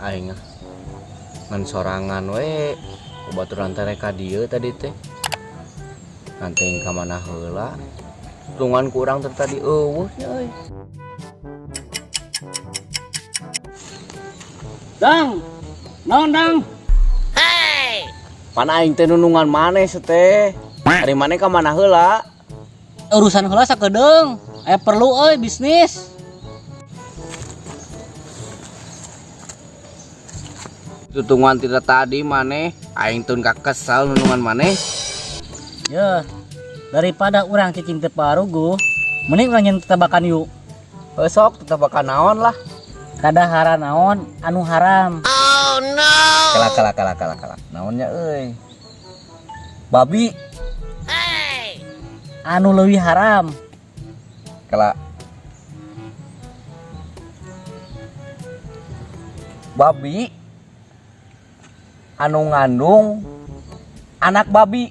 Aing ah. Ngan sorangan we. Baturan teh rek ka dieu tadi teh. Nanteng ka mana heula. Tungan ku urang teh tadi eueuh nya euy. Dang. Naon dang? Pan aing teh nunungan maneh teh. Ari maneh ka mana heula? Urusan heula sakedeung. Aya perlu euy bisnis. Tutungan tidak tadi maneh, aing tun kakesal nunungan maneh. Yeuh. Daripada urang cicing teu paruguh, mending urang nyen tebakan yuk. Heuh sok tebakan naon lah. Kadaharan naon anu haram. Kala kala kala kala kala. Naonnya euy? Babi. Anu leuwih haram. Kala. Babi anu ngandung anak babi.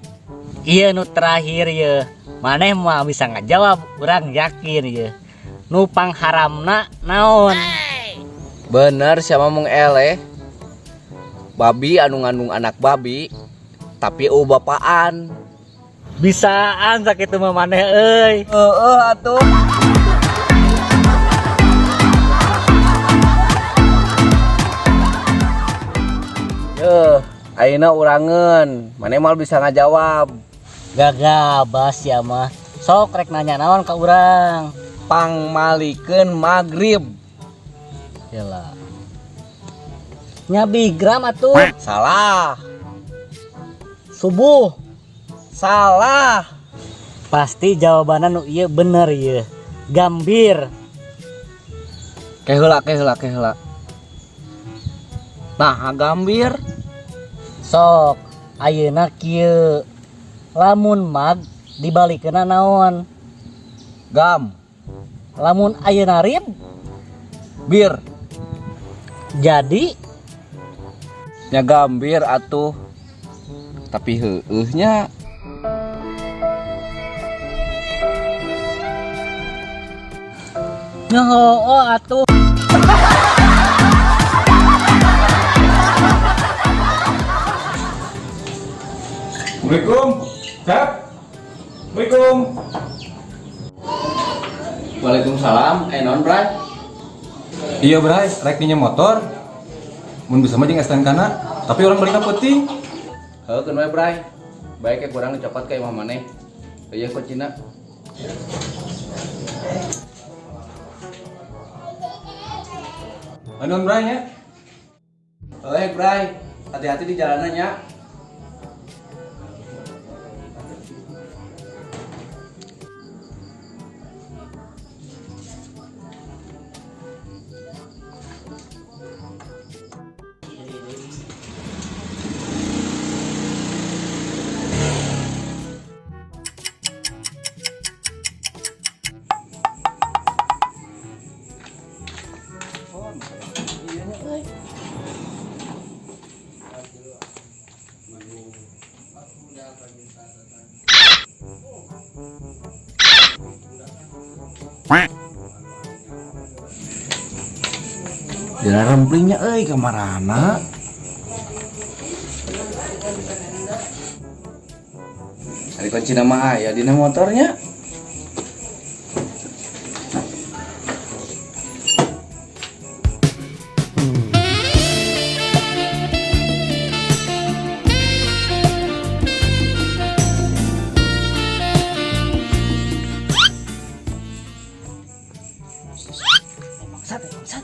Iya nu terakhir ye. Maneh mah bisa ngajawab, urang yakin ye. Nu pangharamna naon? Bener siapa mung eleh. Babi anu ngandung anak babi tapi eueuh bapaan. Bisaan sakitu mah maneh euy. Heeh atuh. Yeuh, ayeuna urangeun. Maneh mal bisa ngajawab. Gagabas ya mah. Sok rek nanya naon ka urang. Pangmalikeun magrib. Yalah. Nya bigram atuh. Salah. Subuh. Salah. Pasti jawabanna nu ieu bener ieu. Gambir. Keheula keheula keheula. Nah, gambir. Sok ayeuna kieu. Lamun mag dibalikeunna naon? Gam. Lamun ayeuna rib bir. Jadi nya gambir atuh. Tapi heueuh nya. Nya heueuh atuh. Assalamualaikum. Cap. Assalamualaikum. Waalaikumsalam. Non Bray. Iya Bray, rek ninja motor. Mun bisa mah jeung STNK-na, tapi orang balik peuting. Heuh keun we Bray. Baik ke kurang cokot ka imah maneh. Ieu kucina. Anuan Bray nya. Heuh Bray, hati-hati di jalanan nya. Dina remplingnya euy kamarana. Ari kunci nama aya dina motornya. Bangsat, bangsat.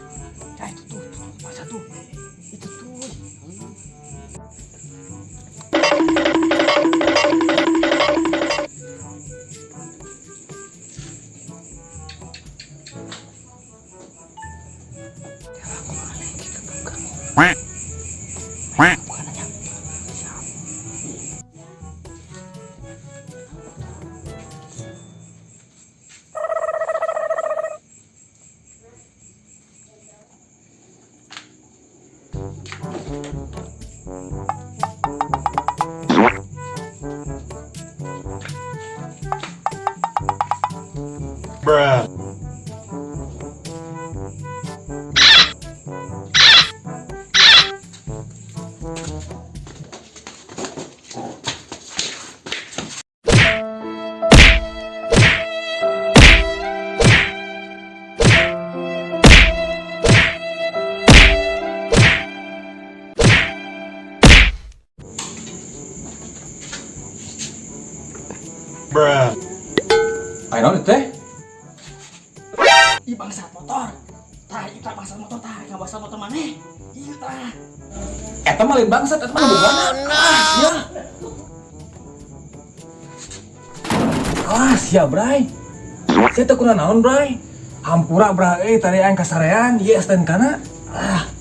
Ya itu tuh, bangsat tuh. Itu tuh. Bruh. Ayo naon teh? Ih, bangsat motor. Tah, ieu tah bangsat motor, tah, ka bangsat motor maneh. Ieu tah. Eta mah lain bangsat, eta mah bogana. Ah, sia. Ah, sia, Bray. Saya teu kuna naon, Bray. Hampura, Bray, euy, tadi aing kasarean, ieu STNK-na. Ah.